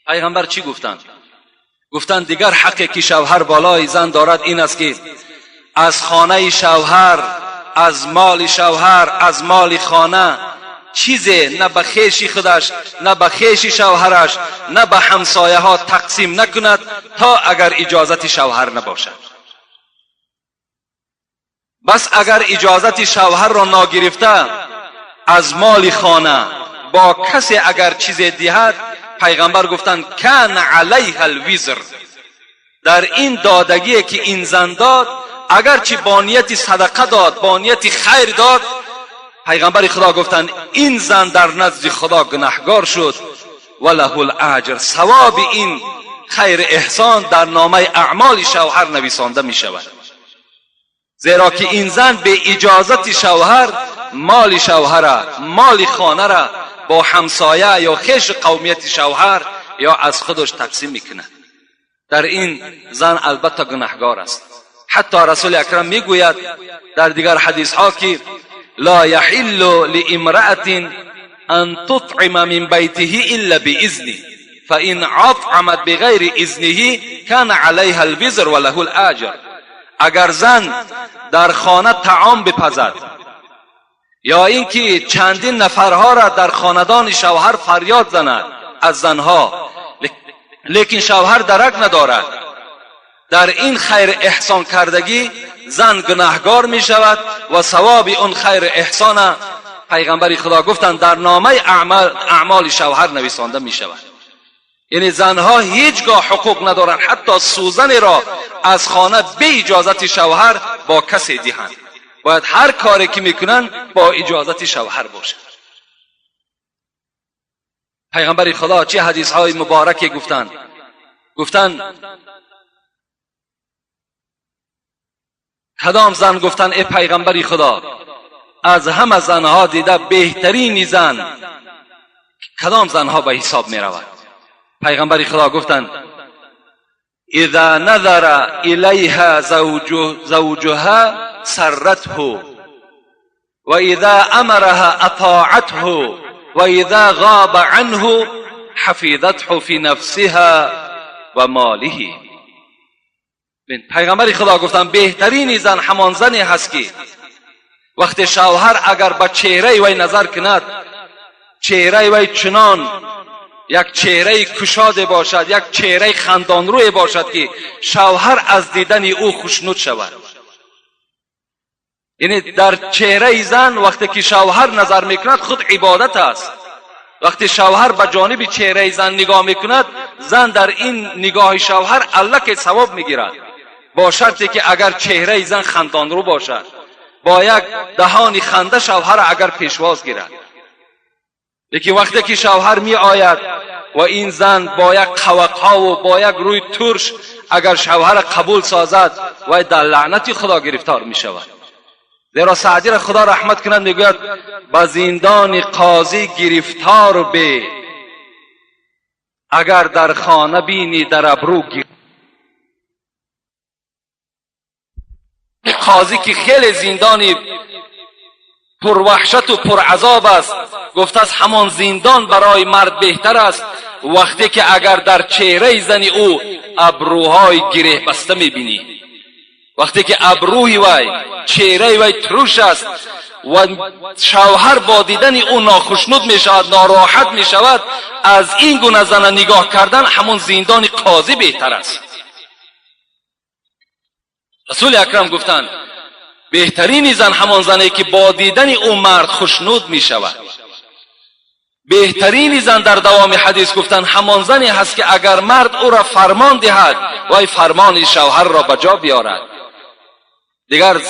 پیغمبر چی گفتند؟ گفتند دیگر حقی که شوهر بالای زن دارد این است که از خانه شوهر، از مال شوهر، از مال خانه چیزی نه به خویش خودش، نه به خویش شوهرش، نه به همسایه ها تقسیم نکند تا اگر اجازت شوهر نباشد. بس اگر اجازت شوهر را ناگرفته از مال خانه با کسی اگر چیزی دهد، پیغمبر گفتند کان علیها الوزر. در این دادگی که این زن داد، اگرچه با نیت صدقه داد، با نیت خیر داد، پیغمبر خدا گفتند این زن در نزد خدا گناهگار شد و له الاجر. ثواب این خیر احسان در نامه اعمال شوهر نویسانده می شود، زیرا که این زن به اجازت شوهر مال شوهر، مال خانه را با همسایه یا خویش قومیت شوهر یا از خودش تقسیم میکند. در این زن البته گناهگار است. حتی رسول اکرم میگوید در دیگر حدیث ها که لا یحل لامرأة ان تطعم من بیته الا باذنه فان اطعمت بغیر اذنه کان علیها الوزر وله الاجر. اگر زن در خانه طعام بپزد یا اینکه چندین نفرها را در خاندان شوهر فریاد زند از زنها، لیکن شوهر درک ندارد، در این خیر احسان کردگی زن گناهگار می شود و ثواب اون خیر احسان پیغمبر خدا گفتند در نامه اعمال شوهر نویسانده می شود. یعنی زنها هیچگاه حقوق ندارند حتی سوزن را از خانه به اجازت شوهر با کسی دهند. باید هر کاری که میکنند با اجازت شوهر باشد. پیغمبر خدا چه حدیث های مبارکی گفتند؟ گفتند کدام زن؟ گفتند ای پیغمبر خدا، از همه زنها دیده بهترین زن کدام زنها به حساب می رود؟ پیغمبر خدا گفتند اذا نظر الیها زوجها سرته و اذا امرها اطاعته و اذا غاب عنه حفظته فی نفسها و ماله. پیغمبر خدا گفتند بهترین زن همان زنی هست که وقتی شوهر اگر به چهره وی نظر کند، چهره وی چنان یک چهره کشاده باشد، یک چهره خندان روی باشد که شوهر از دیدن او خوشنود شود. یعنی در چهره زن وقتی که شوهر نظر میکند خود عبادت است. وقتی شوهر به جانب چهره زن نگاه میکند، زن در این نگاه شوهر الک ثواب میگیرد، با شرطی که اگر چهره زن خندان رو باشد، با یک دهان خنده شوهر اگر پیشواز گیرد. لیکن وقتی که شوهر می آید و این زن با یک قوقها و با یک روی ترش اگر شوهر قبول سازد، و در لعنت خدا گرفتار می شود. زیرا سعدی را خدا رحمت کند میگوید به زندان قاضی گرفتار به، اگر در خانه بینی در ابرو گیر. قاضی که خیلی زندانی پروحشت و پرعذاب است، گفته است همان زندان برای مرد بهتر است وقتی که اگر در چهره زن او ابروهای گره بسته میبینی، وقتی که ابروی وی، چهره وی ترش است و شوهر با دیدن او ناخشنود میشود، ناراحت میشود، از این گونه زن نگاه کردن همون زندان قاضی بهتر است. رسول اکرم گفتند بهترین زن همان زنی که با دیدن او مرد خوشنود می شود. بهترین زن در دوام حدیث گفتند همان زنی هست که اگر مرد او را فرمان دهد وی فرمان شوهر را به جا بیارد، دیگر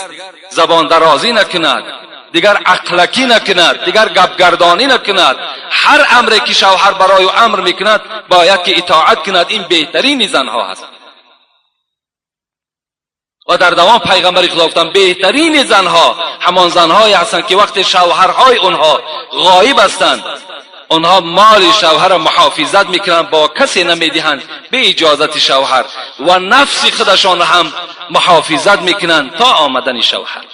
زبان درازی نکند، دیگر عقلکی نکند، دیگر گپگردانی نکند. هر امری که شوهر برای او امر میکند باید که اطاعت کند. این بهترین زنها هست. و در دوام پیغمبر خدا گفتند بهترین زنها همان زنهایی هستند که وقت شوهرهای اونها غایب هستند، اونها مال شوهر را محافظت میکنند، با کسی نمیدهند به اجازت شوهر، و نفس خودشان را هم محافظت میکنند تا آمدن شوهر.